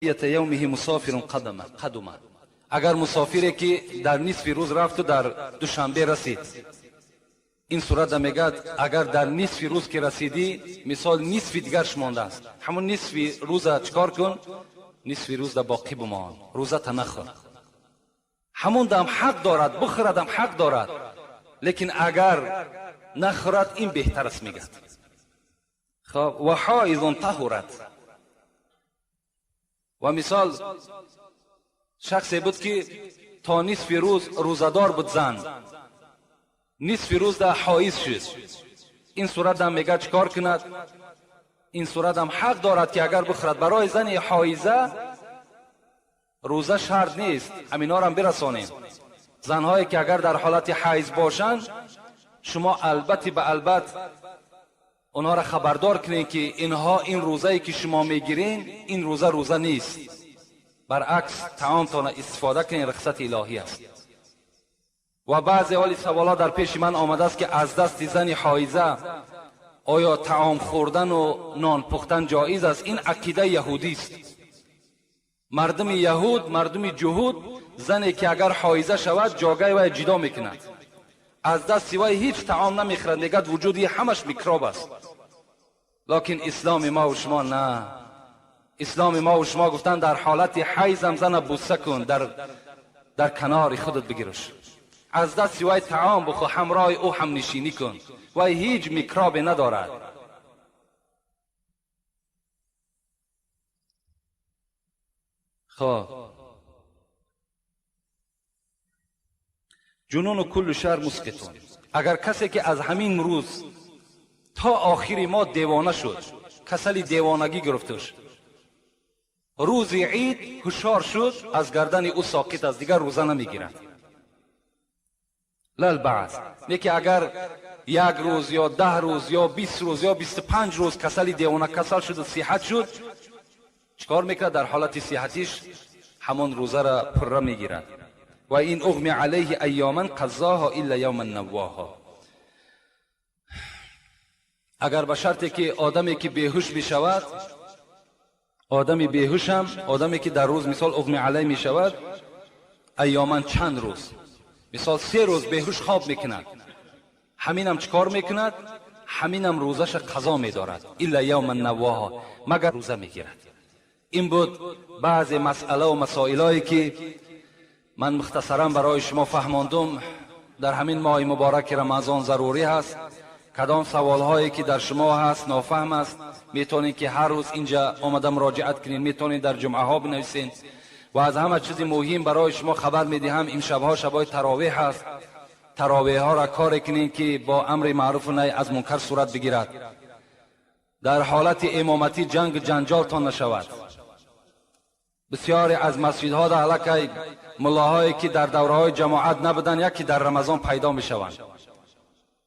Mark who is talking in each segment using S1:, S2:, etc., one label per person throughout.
S1: يومه مسافر قدم. اگر مسافری که در نصف روز رفت و در دوشنبه رسید، این صورت میگد اگر در نصف روز که رسیدی، مثال نصف دیگرش مانده است، همون نصف روز چکار کن؟ نصف روز در باقی بمان، روزه تا نخور. همون دم حق دارد بخوردم، حق دارد، لیکن اگر نخورد این بهتر است میگد. خب و حائض طهرت. و مثال شخصی بود که تا نصف روز روزدار بود، زن نصف روز در حائض شد، این صورت هم میگه چکار کند؟ این صورت هم حق دارد که اگر بخورد. برای زن حائضه روزه شرط نیست، همینا را هم برسانیم. زنهایی که اگر در حالت حیض باشند، شما البته به البته اونها را خبردار کنین که اینها این روزه‌ای که شما میگیرین این روزه روزه نیست، برعکس طعامتان استفاده کنین، رخصت الهی است. و بعضی حالی سوالا در پیش من آمده است که از دست زن حائضه آیا طعام خوردن و نان پختن جایز است؟ این عقیده یهودی است. مردم یهود، مردم جهود، زنی که اگر حائضه شود جاگه وی جدا میکند، از دست وی هیچ طعام نمیخورد، میگد وجودی همش میکروب است. لکن اسلام ما و شما نه، اسلام ما و شما گفتن در حالت حیض هم زن بوسه کن، در کنار خودت بگیرش، از دست وی طعام بخور، همراه او هم نشینی کن، وی هیچ میکروبی ندارد. خب جنون کل شهر مسقطون. اگر کسی که از همین روز تا آخر ما دیوانه شد، کسلی دیوانگی گرفتش، روز عید هوشیار شد، از گردن او ساقط است، دیگر روزه نمیگیرد. للبعض یکی اگر یک روز یا 10 روز یا 20 روز یا 25 روز کسلی دیوانه کسل شد و صحت شد، چکار میکرد؟ در حالت صحتیش همان روزه را پره میگیرد. و این اغمی علیه ایاما قضاها الا یوما نواها. اگر به شرطی که آدمی که بیهوش میشود، آدمی بیهوش هم، آدمی که در روز مثال اغمی علیه میشود، ایاما چند روز، مثال 3 روز بیهوش خواب میکند، همین هم چکار میکند؟ همین هم روزش قضا میدارد، الا یوما نواها، مگر روزه میگیرد. این بود بعضی مسئله و مسائلایی که من مختصرا برای شما فهماندم. در همین ماه مبارک رمضان ضروری هست کدام سوال هایی که در شما هست نافهم است، میتونید که هر روز اینجا آمده مراجعت کنین، میتونید در جمعه ها بنویسین. و از همه چیز مهم برای شما خبر میدهم، این شبها شبهای تراویح هست. تراویح ها را کار کنین که با امر معروف و نهی از منکر صورت بگیرد. در حالت امامتی جنگ جنجالتان نشود. بسیاری از مسجدها در علاقه ملاهایی که در دوره‌های جماعت نبودن یکی در رمضان پیدا میشوند.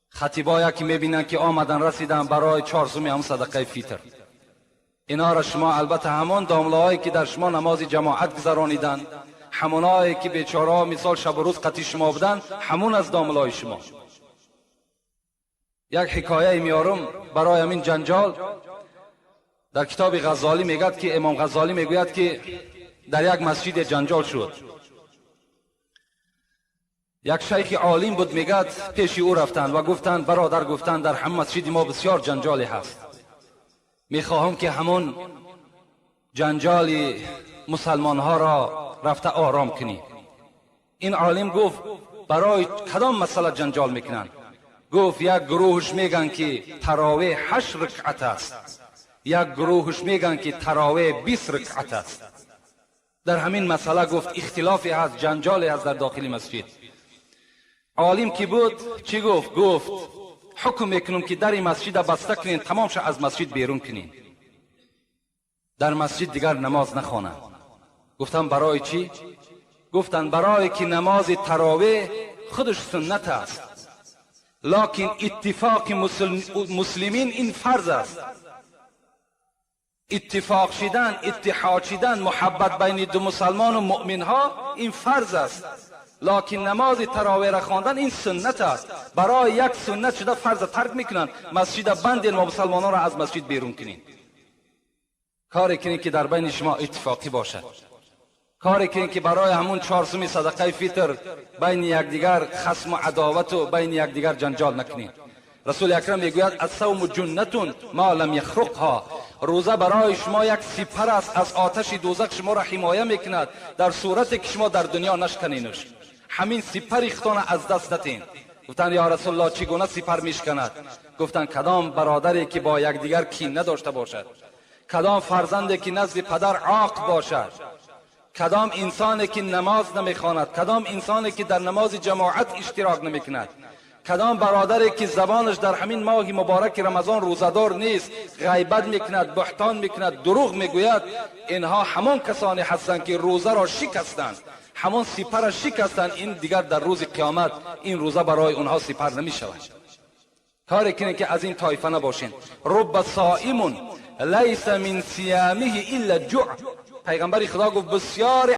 S1: خطیبا یکی میبینن که آمدن رسیدن برای 4 سومی هم صدقه فیتر. اینا را شما البته همان داملاهایی که در شما نماز جماعت گذرانیدن، همونایی که بیچاره مثال شب و روز قطی شما بودن، همون از داملای شما. یک حکایه میارم برای همین جنجال. در کتاب غزالی میگد که امام غزالی میگوید که در یک مسجد جنجال شد. یک شیخ عالم بود، میگد پیش او رفتند و گفتند برادر، گفتند در هم مسجد ما بسیار جنجالی هست، میخواهم که همون جنجال مسلمان ها را رفته آرام کنی. این عالم گفت برای کدام مسئله جنجال میکنند؟ گفت یک گروهش میگن که تراویح 8 رکعت است، یک گروهش میگن که تراویح 20 رکعت است. در همین مسئله گفت اختلافی هست، جنجالی هست در داخل مسجد. عالم که بود چی گفت؟ گفت حکم میکنم که در مسجد بسته کنین، تمام شد از مسجد بیرون کنین، در مسجد دیگر نماز نخوانند. گفتم برای چی؟ گفتن برای که نماز تراویح خودش سنت است، لکن اتفاق مسلمین این فرض است. اتفاق شدن، اتحاد شدن، محبت بین دو مسلمان و مؤمن ها این فرض است، لکن نماز تراویح را خواندن این سنت است. برای یک سنت شده فرض ترک میکنند، مسجد بندین و مسلمانان را از مسجد بیرون کنین. کاری کنید که در بین شما اتفاقی باشد. کاری کنید که برای همون 4 سومی صدقه فطر بین یکدیگر خصم و عداوت و بین یکدیگر جنجال نکنید. رسول اکرم میگوید: الصوم جنة ما لم یخرقها. روزه برای شما یک سپر است، از آتش دوزخ شما را حمایه میکند، در صورتی که شما در دنیا نشکنینش. همین سپر خودتان از دست ندین. گفتند: یا رسول الله، چگونه سپر میشکند؟ گفتند: کدام برادری که با یکدیگر کین نداشته باشد، کدام فرزندی که نزد پدر عاق باشد، کدام انسانی که نماز نمیخواند، کدام انسانی که در نماز جماعت اشتراک نمیکند، کدام برادری که زبانش در همین ماه مبارک رمضان روزه‌دار نیست، غیبت میکند، بهتان میکند، دروغ میگوید. اینها همان کسانی هستند که روزه را شکستند، همان سپر را شکستند. این دیگر در روز قیامت این روزه برای اونها سپر نمیشود. کاری کنید که از این طایفه نباشین. رب صائم لیس من صیامه الا الجوع. پیغمبر خدا گفت بسیار